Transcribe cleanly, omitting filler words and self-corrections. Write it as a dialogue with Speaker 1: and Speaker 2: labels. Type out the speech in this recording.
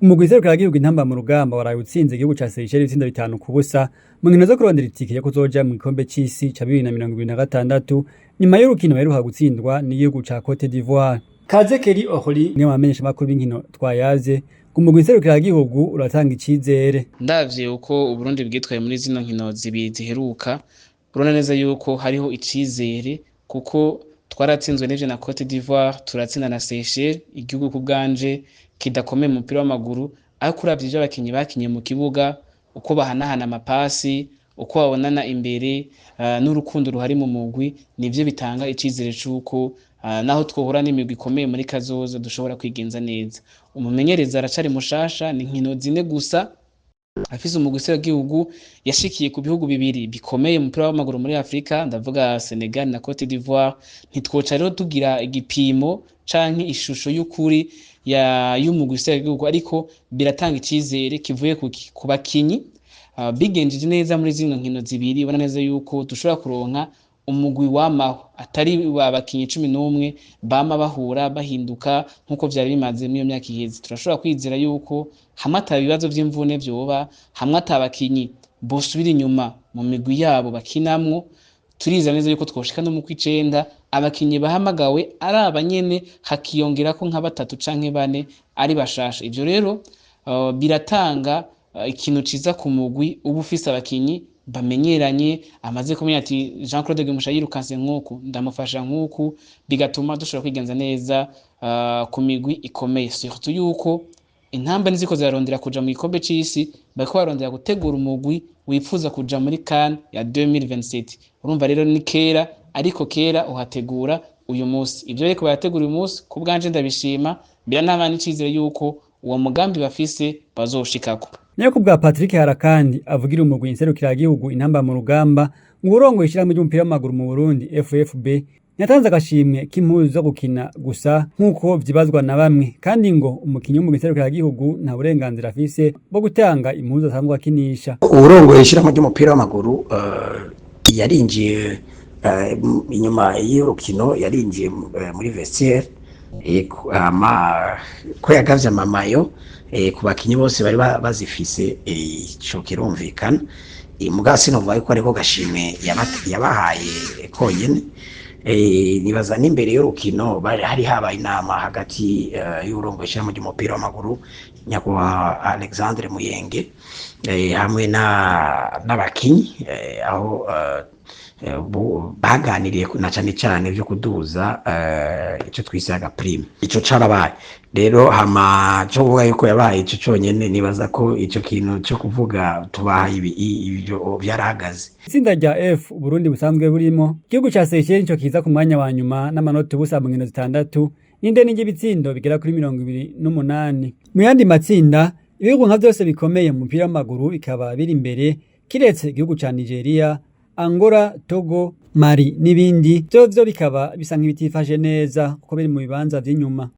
Speaker 1: Umugwi serukiragihugu Intamba mu Rugamba waraye utsinze igihugu ca Seychelles ibitsindo 5-0 mu nkino zo kurondera itike yo kuzoja mu gikombe c'isi ca 2026, nyuma y'urukino baheruka gutsindwa n'igihugu ca Cote d'Ivoire. Kaze Kelly Ohri, umwe mu bamenyeshamakuru b'inkino twayaze, ngo umugwi serukiragihugu uratanga icizere.
Speaker 2: Ndavye uko Uburundi bwitwaye muri zino nkino zibiri ziheruka, urabona neza yuko hariho icizere, kuko twaratsinzwe n'ivyo na Cote d'Ivoire, turatsinda na Seychelles, igihugu ku bwanje kidakomeye mu mupira w'amaguru. Ariko uravye ivyo abakinyi bakinye mu kibuga, uko bahanahana amapasi, uko babonana imbere, n'urukundo ruhari mu mugwi, nivyo bitanga icizere c'uko naho twohura n'imigwi ikomeye muri kazoza dushobora kwigenza neza. Umumenyereza aracari mushasha, ni inkino zine gusa afise umugwi w'igihugu, yashikiye ku bihugu bibiri bikomeye mu mupira w'amaguru muri Afrika, ndavuga Senegal na Cote d'Ivoire. Ntitwoca rero tugira igipimo canke ishusho y'ukuri ya y'umugwi w'igihugu, ariko biratanga icizere kivuye ku bakinyi bigenjeje neza muri zino nkino zibiri. Ubona neza yuko dushobora kuronka umugwi wamaho, atari abakinyi 11 bama bahura bahinduka nk'uko vyari bimaze muri iyo myaka iheze. Turashobora kwizera yuko hamwe ata bibazo vy'imvune vyoba, hamwe ata bakinyi bosubira inyuma mu migwi yabo bakinamwo, turizera neza yuko twoshika no mu kw'icenda abakinyi bahamagawe ari abanyene, hakiyongerako nka batatu canke bane ari bashasha. Ivyo rero biratanga ikintu ciza ku mugwi uba ufise abakinyi bamenyeranye, amaze kumenya ati Jean Claude Gimusha yirukanse nk'uku, ndamufasha nk'uku, bigatuma dushobora kwigenza neza ku migwi ikomeye, surtout yuko Intamba niziko zirarondera kuja mu gikombe c'isi, bariko barondera gutegura umugwi wifuza kuja muri CAN ya 2027. Urumva rero ni kera, ariko kera uhategura uyu munsi. Ivyo bariko barategura uyu munsi, ku bwanje ndabishima, biranaba n'icizere yuko uwo mugambi bafise bazoshikako.
Speaker 1: Nayo ku bwa Patrick Harakandi, avugira umugwi nserukiragihugu Intamba mu Rugamba, ngo urongoye ishirahamwe ry'umupira w'amaguru mu Burundi FFB yatanze agashimwe k'impuzu zo gukina gusa, nk'uko vyibazwa na bamwe, kandi ngo umukinyi w'umugwi nserukiragihugu nta burenganzira afise bwo gutanga impuzu asanzwe akinisha.
Speaker 3: Uwurongoye ishirahamwe ry'umupira w'amaguru yarinjiye inyuma y'urukino, yarinjiye muri vestiaire, hama ko yagavye amamayo ku bakinyi bose bari bazifise, ico kirumvikana. Mugabo sinovuga yuko ariko gashimwe yabahaye konyene. Nibaza n'imbere y'urukino hari habaye inama hagati y'uwurongoye ishirahamwe ry'umupira w'amaguru, nyakubahwa Alexandre Muyenge, hamwe n'abakinyi, aho baganiriye na cane cane vyo kuduza ico twise agaprime. Ico carabaye rero. Hama co kuvuga yuko yabaye ico conyene, nibaza ko ico kintu co kuvuga tubaha ibi ivyo vyarahagaze.
Speaker 1: Itsinda rya F Uburundi busanzwe burimo, igihugu ca Seychelles nico kiza ku mwanya wa nyuma n'amanota 0 mu nkino zitandatu n'indeni ry'ibitsindo bigera kuri 28. Mu yandi matsinda, ibihugu nka vyose bikomeye mu mupira w'amaguru bikaba biri imbere, kiretse igihugu ca Nigeria, Angola, Togo, Mali n'ibindi, vyovyo bikaba bisa nk'ibitifashe neza kuko biri mu bibanza vy'inyuma.